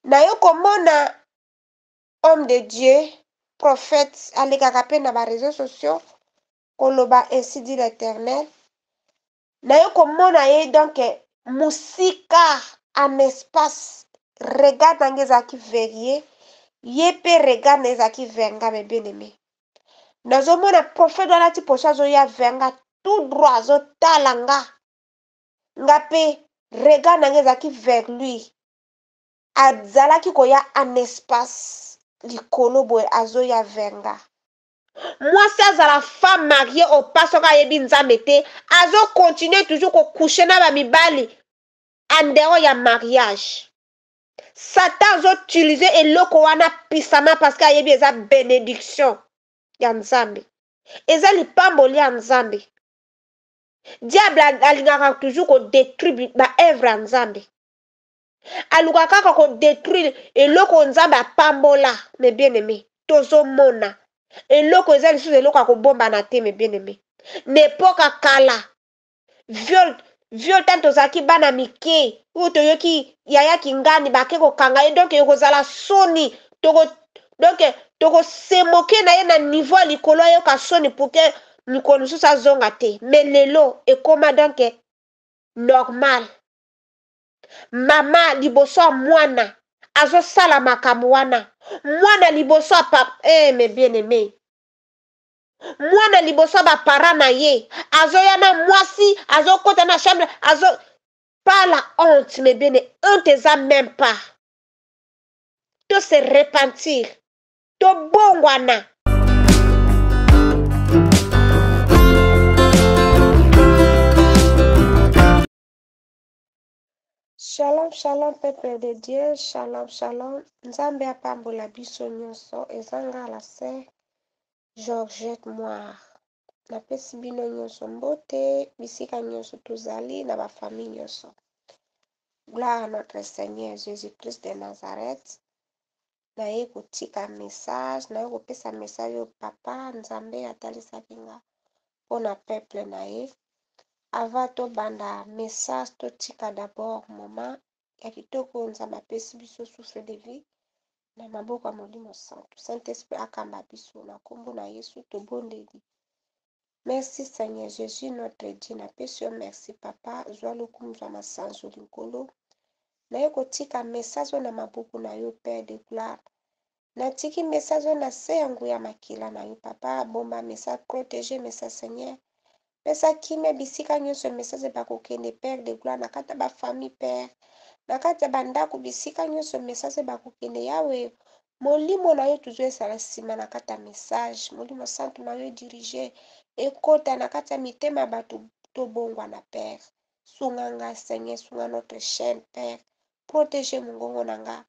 Naye komona homme de Dieu, prophète, alekaka pe na ba reseaux sociaux koloba ainsi dit l'Eternel. Naye komona ye donc musika en espace, regard na nga ezalaki vers ye, ye pe regard na ye ezalaki vers nga mes bien aime. Nazomona prophète wana ti poso azoya vers nga tout droit, azotala nga, nga pe regard na nga ezalaki vers lui. Azalaki koya en espace likolo boye azoya vers nga. Mwasi azala femme mariée ou pas soki ayebi Nzambe te, azo continuer toujours ko coucher na ba mibali en dehors ya mariage. Satan azo utiliser eloko wana puissamment parce que ayebi eza benediction ya Nzambe. Eza lipamboli ya Nzambe. Diable alingaka toujours ko detruire ba œuvre ya Nzambe. Aluka kaka ko detruire eloko Nzambe apambola. Mes bien-aimés, tozomona eloko eza lisusu eloko ya kobombana te. Mes bien-aimés, na epoque ya kala, viol, viol, tango tozalaki bana mike, oyo toyoki yaya Kingani bake kokanga ye, donc ekozala soni, toko donc tokosemoke na ye na niveau ya likolo, ayoka soni pour que mikolo mosusu azonga te. Mais lelo ekoma donc normal, mama liboso ya mwana azosala makambo wana, mwana liboso ya papa, mes bien-aimés, mwana liboso ya baparent na ye azoya na mwasi, azokota na chambre, azo pas la honte, mes bien-aimés, honte eza même pas. To se repentir, tobongwana. Shalom, shalom, peuple de Dieu, shalom, shalom. Nzambe apambola biso nyonso. Eza nga la sœur Georgette Moire. Napesi bino nyonso mbote bisika nyonso tozali na ba famille nyonso. Gloire à notre Seigneur Jésus-Christ de Nazareth. Naye kotika message, naye kopesa message oyo papa Nzambe atalisaki nga mpona peuple na ye. Avant tobanda message, totika d'abord moment ya kitoko oyo Nzambe apesi biso, souffle de vie na maboko ya Molimo Santu. Saint-Esprit akamba biso na nkombo na Yesu tobondeli. Merci Seigneur Jésus notre Dieu, napesi yo merci papa, zwa lokumu, zwa masanzoli Nkolo. Naye kotika message oyo na maboko na yo Père de gloire. Natiki message oyo na se ya nguya makila na yo papa, bomba message, protéger message Seigneur. Pesa kimia bisika nyonso message bakokende Père de gloire, na kati ya ba famille Père, na kati ya bandako bisika nyonso message bakokende Yahweh. Molimo na yo toujours ezala nsima na kati ya message, Molimo Santu na yo dirige ekota na kati ya mitema ya bato, tobongwana Père. Sunga nga Seigneur, sunga notre chaîne Père, protéger mongongo na nga,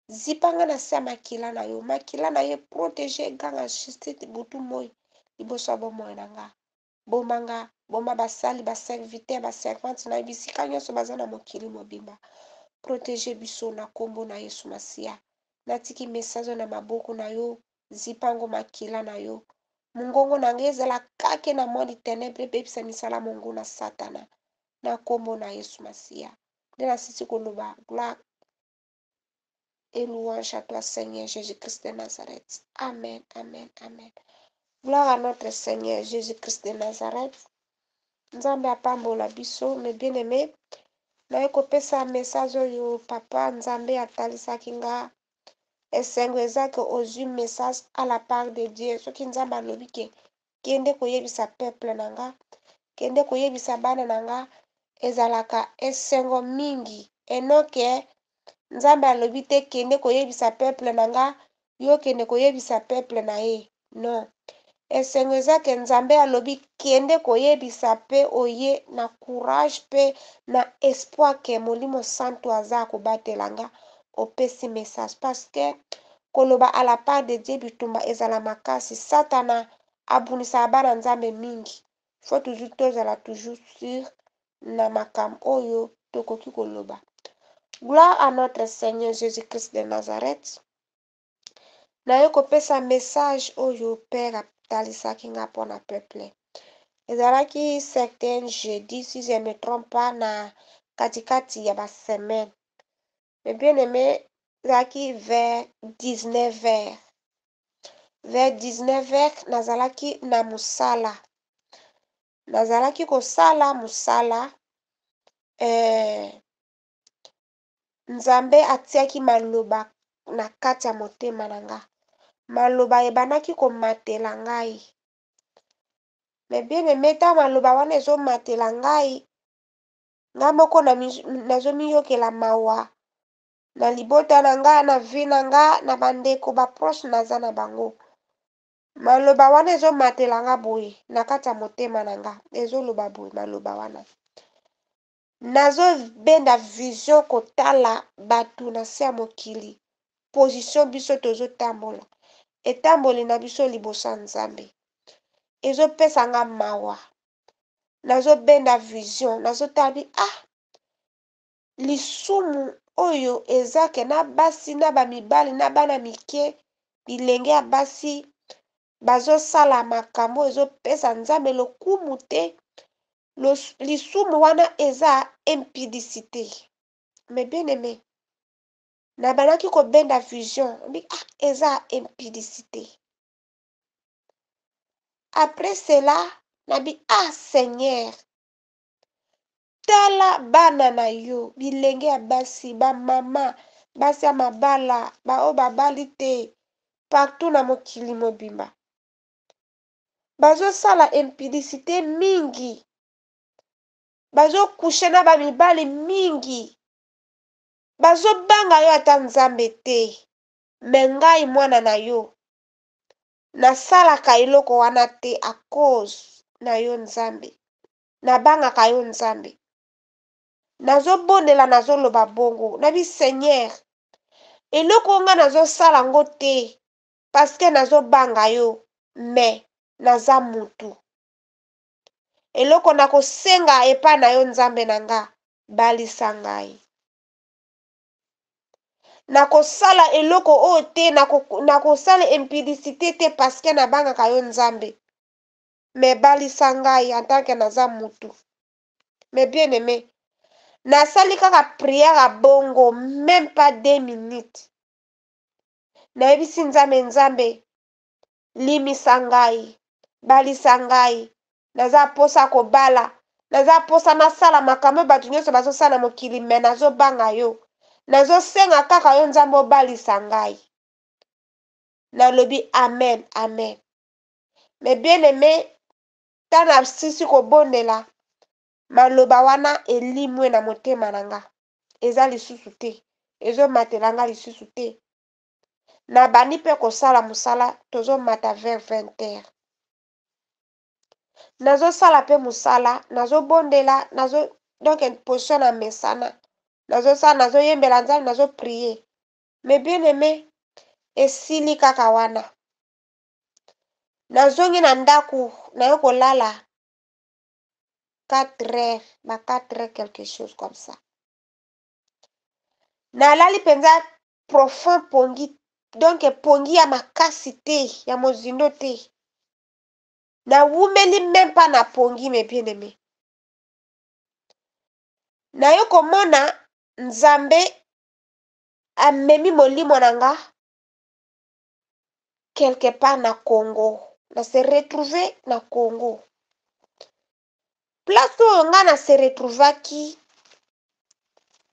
zipa nga na se ya makila na yo, makila na yo protege ganga justice butu moi liboso ya bomoi na nga. Boma nga, boma basali, ba serviteur, ba servante na yo bisika nyonso baza na mokili mobimba. Protege biso na kombo na Yesu Masiya. Natiki message na maboko na yo, zipa ngo makila na yo. Mongongo na nga ezala kake na monde ténèbre, ebebisa misala monguna Satana na kombo na Yesu Masiya. Nde nasisi koloba, gloire et louange à toi Seigneur Jésus-Christ de Nazareth. Amen, amen, amen. Gloire à notre Seigneur Jésus-Christ de Nazareth. Nzambe apambola biso, mes bien-aimés. Naye kopesa message oyo papa Nzambe atalisaki nga. Esengo eza ke ozwi message à la part de Dieu. Soki Nzambe alobi ke kende koyebisa peuple na nga, kende koyebisa bana na nga, ezalaka esengo mingi. Enoke Nzambe alobi te kende koyebisa peuple na nga, yo kende koyebisa peuple na ye. Non. Esengo eza ke Nzambe alobi kende koyebisa pe oye na courage pe na espoir ke Molimo Santu aza kobatela nga, opesi message. Parce que koloba à la part de Dieu bitumba ezala makasi. Satana abunisaka bana Nzambe mingi. Faut toujours tozala toujours sûr na makambo oyo tokoki koloba. Gloire à notre Seigneur Jésus-Christ de Nazareth. Naye kopesa message oyo Père atalisaki nga mpona peuple. Ezalaki certain jeudi, si je ne me trompe pas, na katikati ya ba semaine. Mais bien aimé, Ezalaki vers 19 heures. Vers 19 heures nazalaki na mosala. Nazalaki kosala mosala eh, Nzambe atiaki maloba na kati ya motema na nga. Maloba ebandaki komatela ngai. Mais bien aime, ntango maloba wana ezomatela ngai, nga moko nazomiyokela mawa na libota na nga, na vie na nga, na bandeko ba proche naza na bango. Maloba wana ezomatela nga boye na kati ya motema na nga, ezoloba boye maloba wana. Nazobenda vision kotala bato na se ya mokili, position biso tozotambola, etamboli na biso liboso ya Nzambe ezopesa nga mawa. Nazobenda vision, nazotala bi ah lisumu oyo eza ke na basi na ba mibali na bana mike bilenge ya basi bazosala makambo ezopesa Nzambe lokumu te. Lisumu wana eza impudicité. Mais bien aimé, nabandaki kobenda vision bi ah eza impudicité. Après cela nabi ah Seigneur, tala bana na yo bilenge ya basi, ba mama, basi ya mabala, baoyo babali te, partout na mokili mobimba bazosala impudicité mingi, bazokushe na ba mibali mingi, bazobanga yo ata Nzambe te. Me ngai mwana na yo nasalaka eloko wana te à cause na yo Nzambe, nabangaka yo Nzambe. Nazobondela, nazoloba bongo nabi Seigneur, eloko nga nazosala ngo te parce que nazobanga yo, me naza mutu. Eloko nakosenga epai na yo Nzambe na nga, balisa ngai. Nakosala eloko oyo te, nakosala impudicité te parce que nabangaka yo Nzambe, me balisa ngai en tant que naza mutu. Mais bien aimé, nasali kaka prière ya bongo même pas 2 minutes, nayebisi Nzambe, Nzambe limisa ngai, balisa ngai, naza posa kobala, naza posa nasala makambo bato nyonso bazosala na mokili, me nazobanga yo, nazosenga kaka yo Nzambe obalisa ngai. Nalobi amen, amen. Mais bien aimé, ntango nasisi kobondela, maloba wana elimwe na motema na nga, eza lisusu te, ezomatela nga lisusu te. Nabandi mpe kosala mosala, tozomata vers 20 heures, nazosala mpe mosala, nazobondela, nazo donc position na mesana, nazosala, nazoyembela Nzambe, nazoprie. Mais bien aimé, esili kaka wana, nazongi na ndako, naye kolala 4 heures, ba 4 heures quelque chose comme ça. Nalali mpenza profond pongi, donc pongi ya makasi te, ya mozindo te, nawumeli même pas na pongi. Mais bien aimé, naye komona Nzambe amemi molimo na nga quelque part na Congo. Na se retrouve na Congo. Place oyo nga na se retrouvaki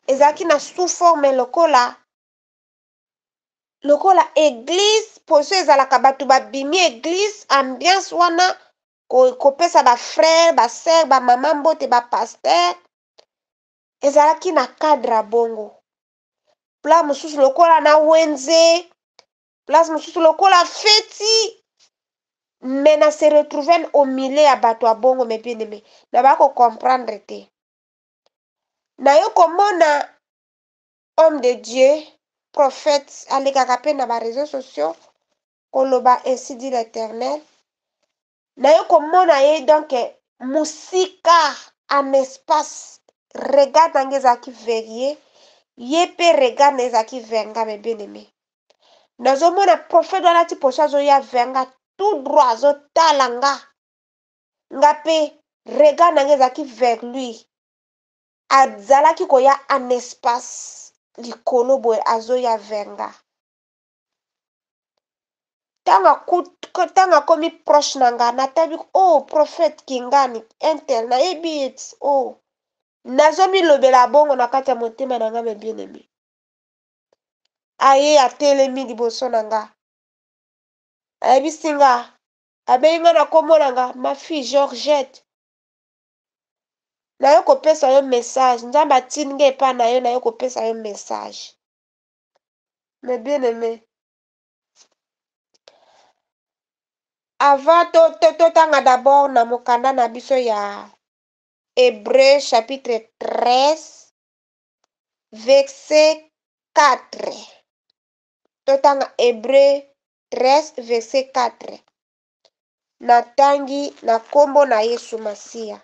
ezalaki na sous forme lokola église. Poso ezalaka bato babimi église, ambiance wana kopesa bafrère, basœur, bamama mbote, bapasteur, ezalaki na cadre ya bongo. Place mosusu lokola na wenze, place mosusu lokola feti, me na se retrouve au milieu ya bato ya bongo. Mais bien aimé, na baya kocomprendre te. Naye komona homme de Dieu, prophète, alekaka mpe na baréseaux sociaux koloba ainsi dit l'Éternel. Naye komona ye donc mosika, en espace, regard na nga ezalaki vers ye, ye mpe regard na ezalaki vers nga. Mais bien aimé, nazomona prophète wana ti poso azoya vers nga tout droit, azotala nga, nga mpe regard na nga ezalaki vers lui. Azalaki koya en espace. likolo boye azoya vers nga. Ntango akomi proche na nga, natabi oh prophète Kingani intel nayebi ye ti oh nazomilobela bongo na kati ya motema na nga. Mes bien-aimés, aye atelemi liboso na nga, ayebisi nga, abengi nga na kombo na nga, ma fille Georgette, naye kopesa yo message, Nzambe atindi nga epai na yo, naye kopesa yo message. Mes bien-aimés, avant totanga d'abord na mokanda na biso ya Hébreu chapitre 13 verset 4, totanga Hébreu 13 verset 4, natangi na kombo na Yesu Masiya.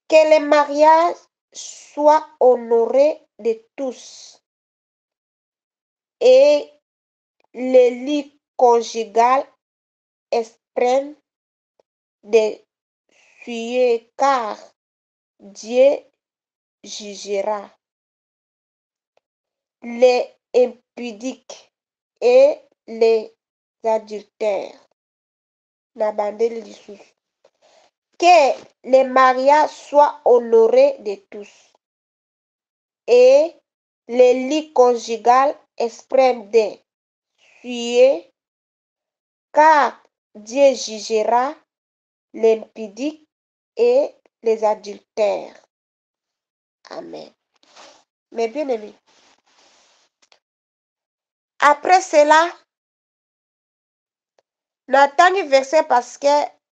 Que le mariage soit honoré de tous et le lit conjugal exprime de suyer, car Dieu jugera les impudiques et les adultères. Na bandeli lisusu. Que le mariage soit honoré de tous et le lit conjugal exprime de suyer, car Dieu jugera l'impudique et les adultères. Amen. Mes bien-aimés, après cela, natangi verset parce que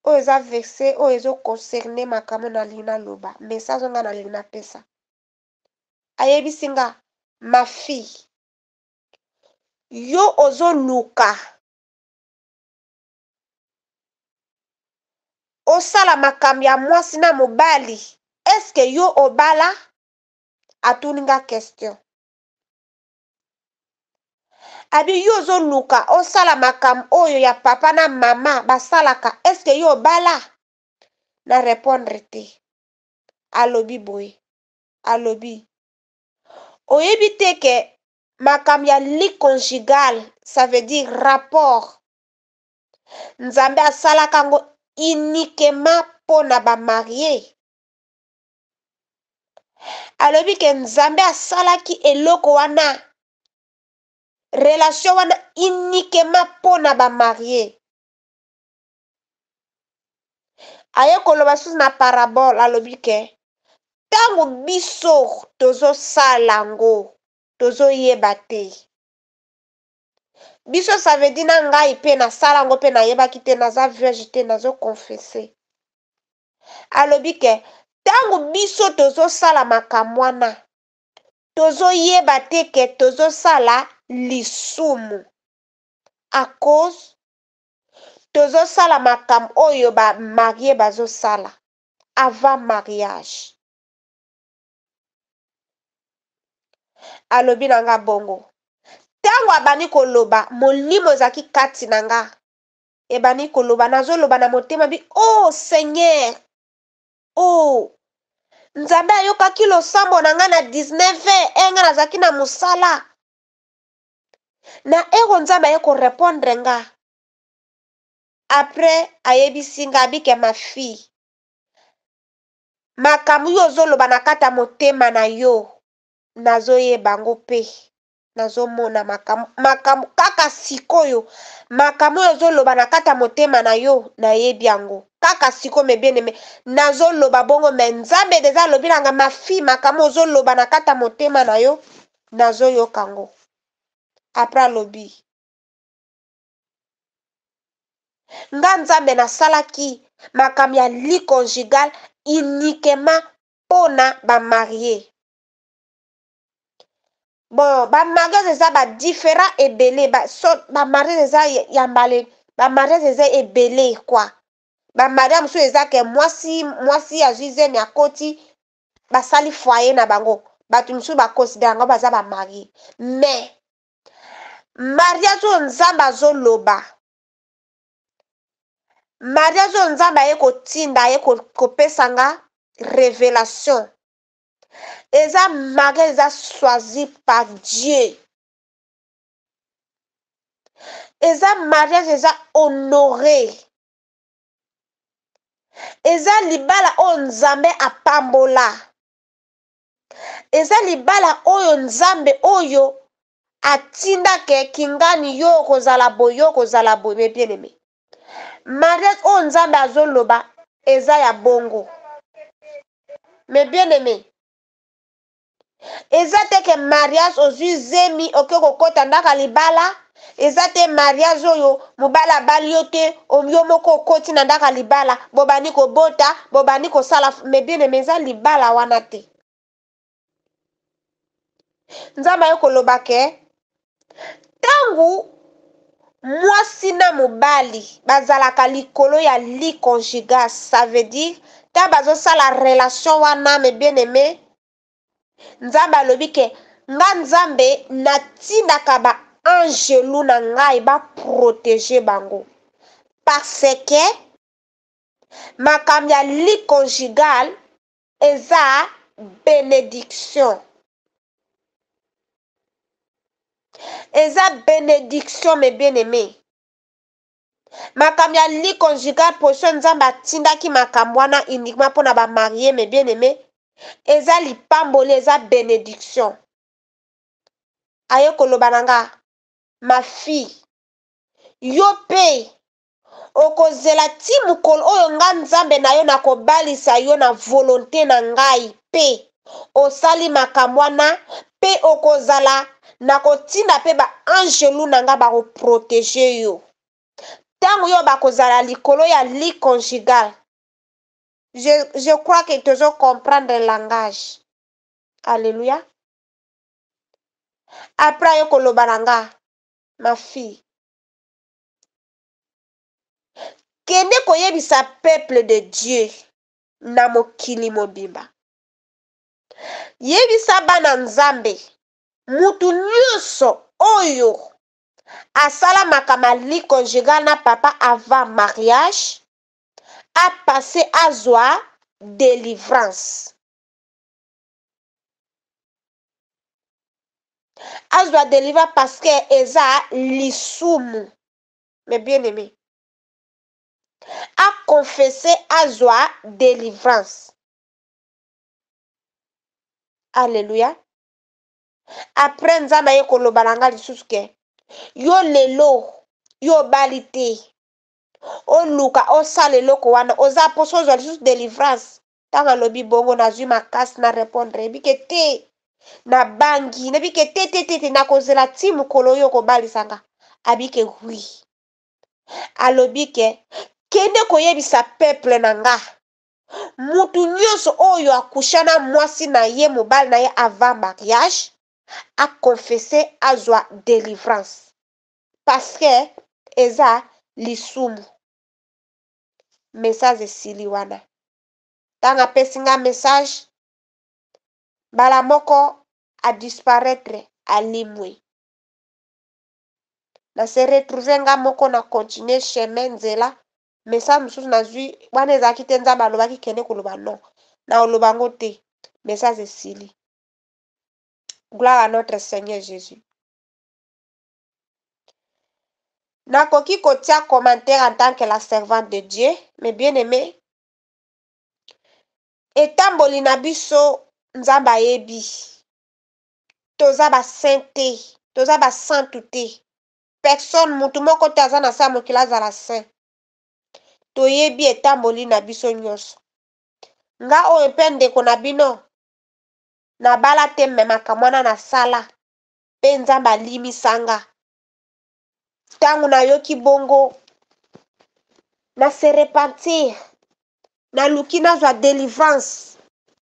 oyo eza verset oyo ezoconcerne makambo nalingi naloba, message nga nalingi napesa. Ayebisi nga, ma fille, yo ozoluka osala makambo ya mwasi na mobali, eske yo obala? Atuni nga question. Abi yo ozoluka osala makambo oyo ya papa na mama basalaka, eske yo obala? Na répondre te. Alobi boye, alobi oyebi te ke makambo ya lit conjugal, ça veut dire rapport, Nzambe asalaka yango uniquement mpona bamariés. Alobi ke Nzambe asalaki eloko wana, relation wana, uniquement mpona bamariés. Aye koloba susu na parabole, alobi ke ntango biso tozosala yango, tozoyeba te. Biso, ça veut dire na ngai mpe nasala yango mpe nayebaki te, naza vierge te, nazoconfesser. Alobi ke ntango biso tozosala makambo wana, tozoyeba te ke tozosala lisumu, à cause tozosala makambo oyo bamariés bazosala avant mariage. Alobi na nga bongo. Ntango abandi koloba, molimo ezalaki kati na nga, ebandi koloba, nazoloba na motema bi: oh Seigneur, oh Nzambe ayokaki losambo na ngai na 19 heure, ngai nazalaki na mosala na ero. Nzambe aye korépondre nga. Après ayebisi nga, abike: ma fille, makambo oyo ozoloba na kati ya motema na yo, nazoyeba yango mpe nazomona makambo kaka sikoyo. Makambo oyo ozoloba na kati ya motema na yo, nayebi yango kaka sikoyo. Mes bien-aimés, nazoloba bongo, mais Nzambe deja alobi nanga: ma fille, makambo ozoloba na kati ya motema na yo, nazoyoka yango. Après alobi nga Nzambe nasalaki makambo ya lit conjugal uniquement mpona bamariés. Bon, bamariage eza badifférent ebele, bamariage eza ya mbale, bamariage eza ebele quoi. Bamariage mosusu eza ke mwasi azwi zemi, akoti, basali foyer na bango, bato mosusu baconsidérer yango baza bamariés. Mais mariage oyo Nzambe azoloba, mariage oyo Nzambe aye kotinda, aye kopesa nga révélation. Eza mariage eza choisi par Dieu. Eza mariage eza honore. Eza libala oyo Nzambe apambola. Eza libala oyo Nzambe oyo atinda ke kingani yo okozala boye, yo okozala boye, mes bien-aimés. Mariage oyo Nzambe azoloba eza ya bongo. Mes bien-aimés, eza te ke mariage ozwi zemi oke kokota ndaka libala, eza te mariage oyo mobali abali yo te, yo moko okoti na ndaka libala, bobandi kobota, bobandi kosala. Mes bien-aimés, eza libala wana te. Nzambe aye koloba ke ntango mwasi na mobali bazalaka likolo ya lit conjugal, ça veut dire ntango bazosala relation wana, mes bien-aimés, Nzambe alobi ke nga Nzambe natindaka ba angelu na ngai ba protéger bango, parce que makambo ya lit conjugal eza bénédiction. Eza bénédiction, mes bien-aimés. Makambo ya lit conjugal, poso Nzambe atindaki makambo wana uniquement mpona bamarie, mes bien-aimés, eza lipamboli, eza bénédiction. Aye koloba na nga, ma fille, yo mpe okozela ti mokolo oyo nga Nzambe na yo nakobalisa yo na volonté na ngai, mpe osali makambo wana, mpe okozala nakotinda mpe baangelu na nga bakoprotéger yo ntango yo bakozala likolo ya lit conjugal. Je crois que tozo comprendre le langage. Alléluia. Après aye koloba na nga, ma fille, kende koyebisa peuple de Dieu na mokili mobimba, yebisa bana Nzambe, mutu nyonso oyo asala makambo ya lit conjugal na papa avant mariage apasse azwa délivrance, azwa délivrance, parce que eza lisumu. Mais bien aimé, aconfesse, azwa délivrance. Alléluia. Après Nzambe aye koloba na nga lisusu ke yo lelo yo obali te, oluka osala eloko wana, oza mposa ozwa lisusu délivrance. Ntango alobi bongo, nazwi makasi na répondre, yebike te, nabangi, nabike te te te te, nakozela ti mokolo oyo okobalisanga. Abike oui, alobi ke kende koyebisa peuple na nga, mutu nyonso oyo akusha na mwasi na ye, mobali na ye avant mariage, aconfesse, azwa délivrance, parce que eza lisumu. Message esili wana. Ntango apesi nga message, mbala moko adisparaître, alimwe. Na se retrouve nga moko na continue chemin, nzela. Message mosusu nazwi wana ezalaki te Nzambe alobaki kende koloba. Non, na oloba yango te. Message esili. Gloire à notre Seigneur Jésus. Nakoki kotia commentaire en tant que la servante de Dieu, mais bien aimé, etamboli na biso, Nzambe ayebi. Toza basaint te, toza basantu te. Personne, mutu moko te aza na sa mokili azala saint. Toyebi etamboli na biso nyonso. Nga oyo mpe ndeko na bino, nabala te, me makambo wana nasala mpe Nzambe alimisanga. Ntango nayoki bongo, na se repentir, naluki nazwa délivrance,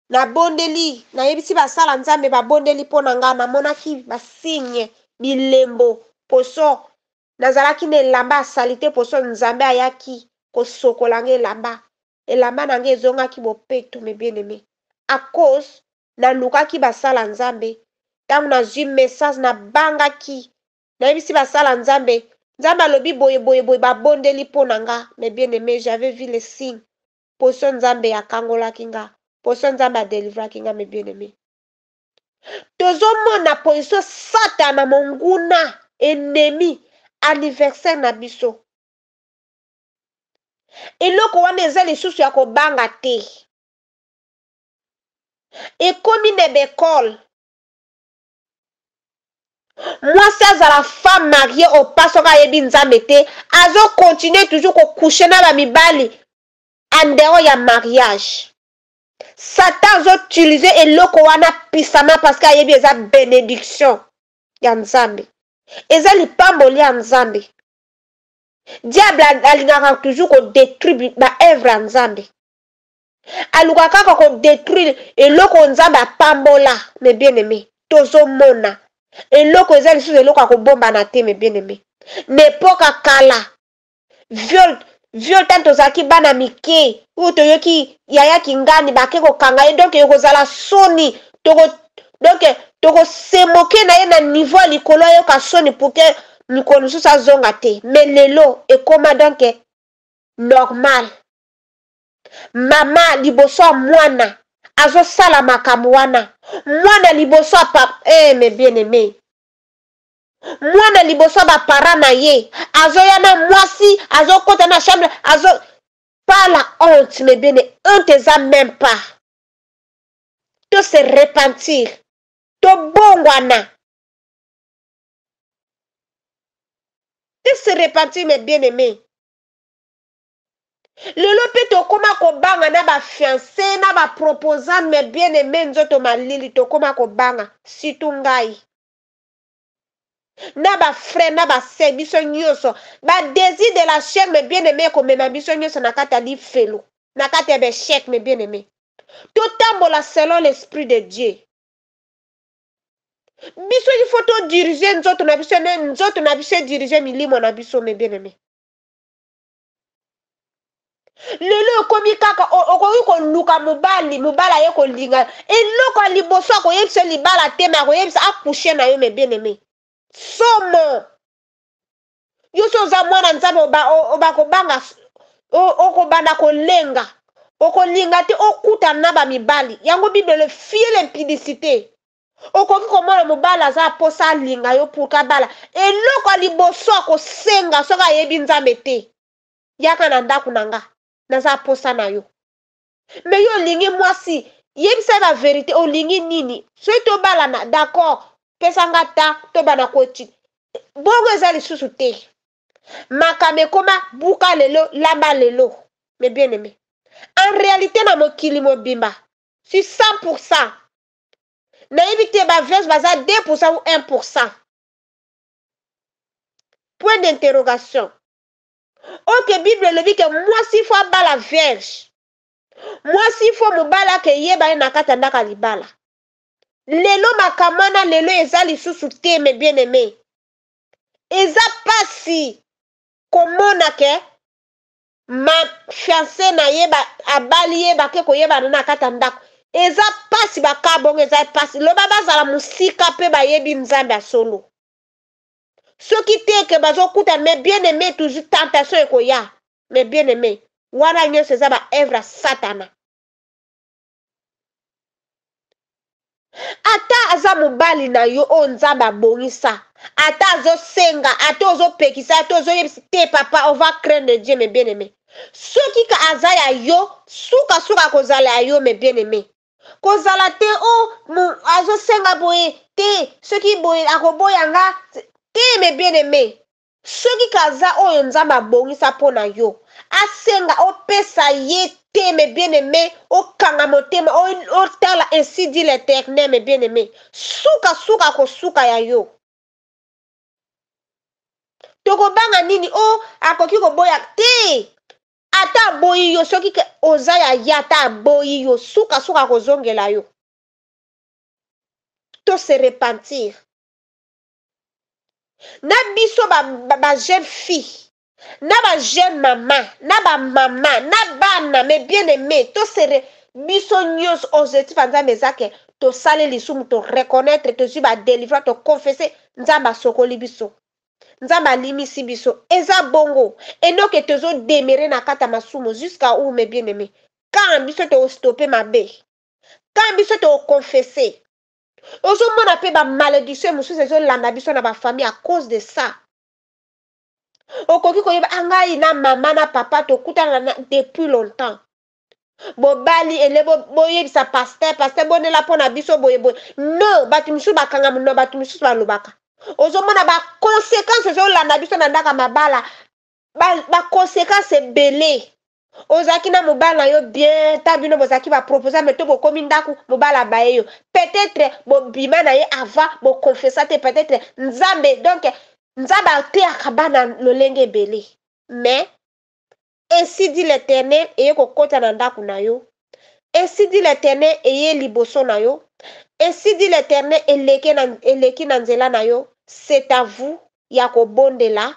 nabondeli, nayebisi basala Nzambe, babondeli mpo na nga. Namonaki basigne, bilembo. Poso nazalaki na elamba asali te, poso Nzambe ayaki kosokola nga elamba, elamba na nga ezongaki bopeto. Mes bien aimé, à cause nalukaki basala Nzambe, ntango nazwi message, nabangaki, nayebisi basala Nzambe, Nzambe alobi boye boye boye, babondeli mpo na nga. Mais bien aimé, j'avais vu le signe. Poso Nzambe akangolaki nga, poso Nzambe adelivraki nga. Mes bien aimé, Tozomona position satana monguna ennemi anniversaire na biso. Eloko wana eza lisusu ya kobanga te. Ekomi na b'ecole. Mwasi azala femme mariée ou pas soki ayebi Nzambe te, azo continuer toujours ko coucher na ba mibali en dehors ya mariage. Satan azo utiliser eloko wana puissamment parce que ayebi eza benediction ya Nzambe. Eza lipamboli ya Nzambe. Diable alingaka toujours ko detruire ba œuvre ya Nzambe. Aluka kaka ko detruire eloko Nzambe apambola, mes bien-aimés. Tozomona eloko eza lisusu eloko ya kobombana te, mes bien-aimés. Na epoque ya kala, viol viol tango tozalaki bana mike, oyo toyoki yaya Kingani bake kokanga ye, donc ekozala soni, toko donc toko se moquer na ye na niveau ya likolo, ayoka soni pour que mikolo mosusu azonga te. Mais lelo ekoma donc normal. Mama liboso ya mwana azosala makambo wana, mwana liboso ya papa, eh, mes bien-aimés, mwana liboso ya ba parents na ye azoya na mwasi, azokota na chambre, azo pas la honte, mes bien-aimés, honte eza même pas. To se repentir, tobongwana, to se repentir, mes bien-aimés. Lelo mpe tokoma kobanga na ba fiancé na ba proposant, mes bien-aimés, nzoto malili, tokoma kobanga, surtout ngai na ba frère na ba sœur, biso nyonso ba désir de la chair, mes bien-aimés, komema biso nyonso na kati ya lifelo, na kati ya b'échec, mes bien-aimés. Totambola selon l'esprit de Dieu. Biso il faut to diriger nzoto na biso, ne nzoto na biso diriger milimo na biso, mes bien-aimés. Lelo ekomi kaka okoki koluka mobali, mobali aye kolinga, eloko ya liboso akoyebisa libala te, me akoyebisa acoucher na yo, mes bien-aimés. Somo! Yo so oza mwana Nzambe, obakobanga, okobanda kolenga, okolinga te okutana na bamibali. Yango Bible le fie l'impudicité. Okoki komona mobali aza mposa alinga yo pour kabala, eloko ya liboso akosenga soki ayebi Nzambe te, yaka na ndako na nga, naza mposa na yo. Me yo olingi mwasi, yebisa ye ba vérité, olingi nini? Soki tobalana, d'accord, pesa nga ta tobana koti bongo. Eza lisusu te, makambo ekoma buka lelo, lamba lelo, mes bien aimé. En réalité, na mokili mobimba, sur 100%, nayebi te ba vierge baza 2% ou 1%, point d'interrogation. Oke Bible elobi ke mwasi fo abala vierge, mwasi fo mobali akeyeba ye na kati ya ndako ya libala. Lelo makambo wana lelo eza lisusu te, mes bien aimé. Eza pasi komona ke ma fiancé na ye abali ye, bake koyebana na kati ya ndako. Eza pasi, baka bongo eza pasi. Loba bazala mosika mpe bayebi Nzambe ya solo. Soki te ke bazokuta, mais bien aimé, toujours tentation ekoya, mais bien aimé, wana nyonso eza ba œuvre ya satana. Ata aza mobali na yo oyo Nzambe abongisa, ata azosenga, ata ozopekisa, ata ozoyebisa te, papa, on va craindre Dieu, mes bien aimé. Soki ka aza ya yo, sukasuka kozala ya yo, mes bien aimé. Kozala te o azosenga boye te, soki boye akoboya nga te, mes bien aimé. Soki kaza oyo Nzambe abongisa mpo na yo, asenga, opesa ye te, mes bien aimé, okanga motema, otala ainsi dit l'Éternel, mes bien aimé, sukasuka kosuka ya yo. Tokobanga nini? O akoki koboya te. Ata aboyi yo, soki oza ya ye, ata aboyi yo, sukasuka kozongela yo. To se repentir na biso ba jeune fille, na ba jeune mama, na bamama, na bana, mes bien aimé, to se biso nyonso, objectif ya Nzambe eza ke tosali lisumu, toreconnaître, tozwi badélivrance, toconfesser, Nzambe asokoli biso, Nzambe alimisi biso. Eza bongo enoke tozodemeurer na kati ya masumu jusqu'à où, mes bien aimé? Quand biso tokostopper mabe, quand biso tokoconfesser? Ozomona mpe ba malédiction mosusu ezolanda biso na ba famille à cause de ça. Okoki koyeba ah, ngai na mama na papa tokutana na depuis longtemps. Bobali ele boyebisa pasteur, pasteur bondela mpo na biso boye boye. Non, bato misusu bakanga monoko, bato misusu balobaka. Ozomona ba conséquences ezolanda biso na ndako ya mabala, ba conséquences ebele. Ozalaki na mobali na yo bien, ta bino bozalaki ba proposa, mais to bokomi ndako, mobali abaye yo. Peut-être bobima na ye avant, boconfessa te, peut-être Nzambe, donc Nzambe ateyaka bana lolenge ebele. Mais ainsi dit l'Éternel eye kokota na ndako na yo. Ainsi dit l'Éternel eye liboso na yo. Ainsi dit l'Éternel eleki na nzela na yo. C'est à vous ya kobondela.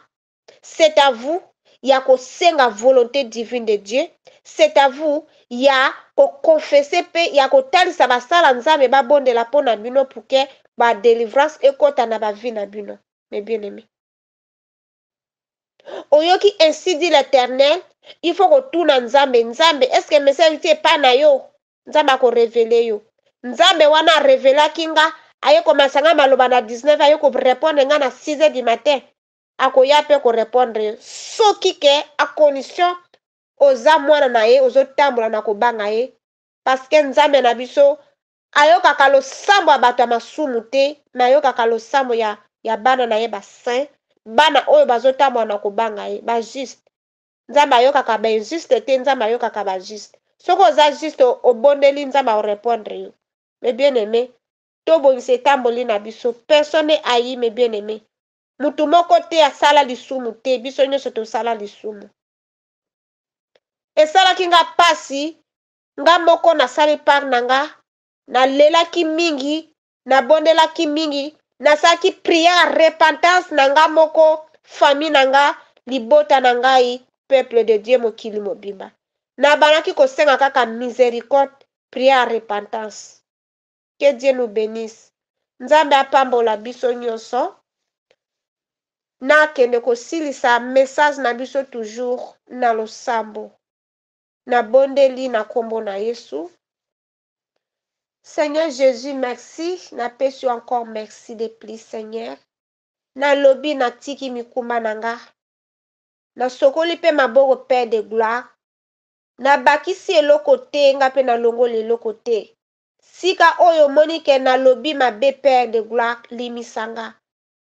C'est à vous ya kosenga volonté divine de Dieu. C'est à vous ya koconfesser mpe ya kotalisa basala Nzambe babondela mpo na bino pour que ba délivrance ekota na ba vie na bino. Mes bien-aimés, oyoki ainsi dit l'Éternel, il faut kotuna Nzambe, Nzambe, est-ce que message ti epa na yo? Nzambe akorévéler yo. Nzambe wana arévélaki nga, aye komasa nga maloba na 19, aye korépondre nga na 6 heures du matin. Akoya mpe korépondre yo soki ke à condition oza mwana na ye, ozotambola na kobanga ye, parce que Nzambe na biso ayokaka losambo ya bato ya masumu te, me ayokaka losambo ya bana na ye basaint, bana oyo bazotambola na kobanga ye, bajuste. Nzambe ayokaka bainjuste te, Nzambe ayokaka bajuste. Soki oza juste, obondeli, Nzambe akorépondre yo. Mes bien aimé, tobongisa etamboli na biso. Personne ayi, mes bien aimé, mutu moko te asala lisumu te, biso nyonso tosala lisumu. Esalaki nga pasi, nga moko nasali part na nga, nalelaki mingi, nabondelaki mingi, nasalaki prière repentance na nga moko, famille na nga, libota na ngai, peuple de Dieu, mokili mobimba. Nabandaki kosenga kaka miséricorde, prière repentance. Que Dieu nous bénisse. Nzambe apambola biso nyonso. Nakende kosilisa message na biso toujours na losambo. Nabondeli na nkombo na Yesu. Seigneur Jésus, merci. Napesi yo encore merci de plus, Seigneur. Nalobi natiki mikumba na nga, nasokoli mpe maboko, Père de gloire. Nabakisi eloko te, nga mpe nalongoli eloko te. Sika oyo omoni ke nalobi mabe, Père de gloire, limisa nga.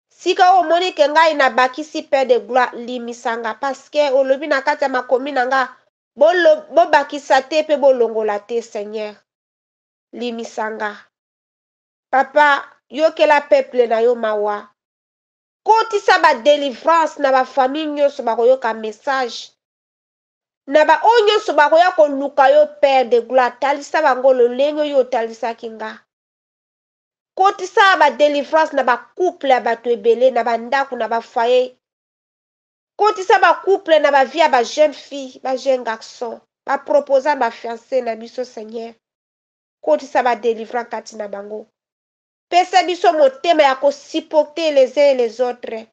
Sika oyo omoni ke ngai nabakisi, Père de gloire, limisa nga, parce que olobi na kati ya makomi na nga bobakisa te mpe bolongola te. Seigneur, limisa nga. Papa, yokela peuple na yo mawa, kotisa badélivrance na bafamille nyonso bakoyoka message, na baoyo nyonso bakoya koluka yo. Père de gloire, talisa bango lolenge oyo otalisaki nga. Kotisa badélivrance na bacouple ya bato ebele, na bandako, na bafoyer. Kotisa bacouple na bavie ya bajeune fille, bajeune garçon, baproposant, bafiancé na biso. Seigneur, kotisa badélivrance kati na bango. Pesa biso motema ya kosupporter les uns et les autres.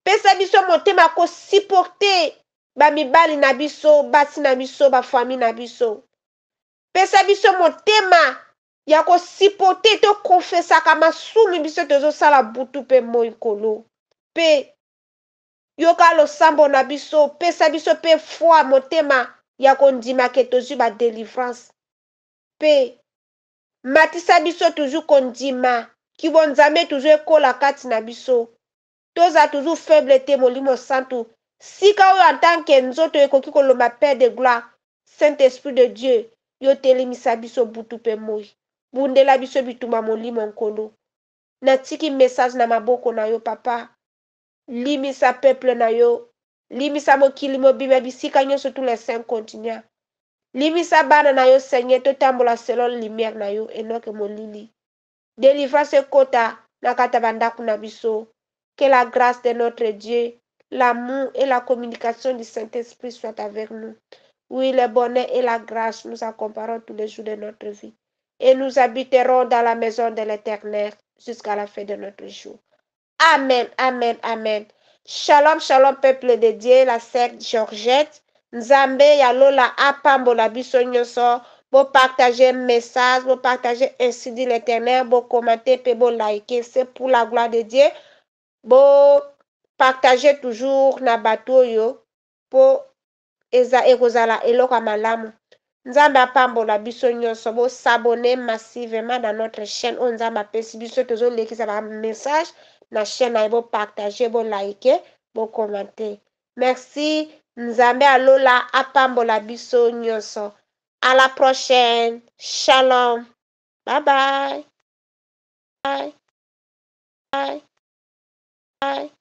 Pesa biso motema ya kosupporter bamibali na biso, basi na biso, bafamille na biso. Pesa biso motema ya kosupporter tokonfesaka masumu biso tozosala butu mpe moi. Nkolo, mpe yoka losambo na biso. Pesa biso mpe foi, motema ya kondima ke tozwi badélivrance, mpe matisa biso toujours kondima kibonzambe, toujours ekola kati na biso. Toza toujours faible te. Molimo Santu, sika oyo en tant que nzoto ekoki kolomba, Père de gloire, Saint Esprit de Dieu, yo telemisa biso butu mpe moi, bundela biso bitumba molimo. Nkolo, natiki message na maboko na yo. Papa, limisa peuple na yo, limisa mokili mobimba, bisika nyonso, tous les cinq continents. Limisa bana na yo, Seigneur. Totambola selon lumière na yo, enoke molili. Délivrance ekota na kati ya bandako na biso. Que la grâce de notre Dieu, l'amour et la communication du Saint-Esprit soient avec nous. Oui, le bonheur et la grâce nous accompagneront tous les jours de notre vie et nous habiterons dans la maison de l'Éternel jusqu'à la fin de notre jour. Amen, amen, amen. Shalom, shalom, peuple de Dieu, la sœur Georgette. Nzambe ya lola apambola biso nyonso. Bo partager message, bo partager ainsi dit l'Éternel, bo commenter pe bo liker, c'est pour la gloire de Dieu. Bo partager toujours na bato oyo po eza ekozala eloko ya malamu. Nzambe apambola biso nyonso. Bo s'abonner massivement dans notre chaîne oyo Nzambe apesi biso, tozolekisa ba message na chaîne na ye. Bo partager, bo liker, bo commenter. Merci. Nzambe alola apambola biso nyonso. À la prochaine. Shalom. Bye bye. Bye. Bye. Bye.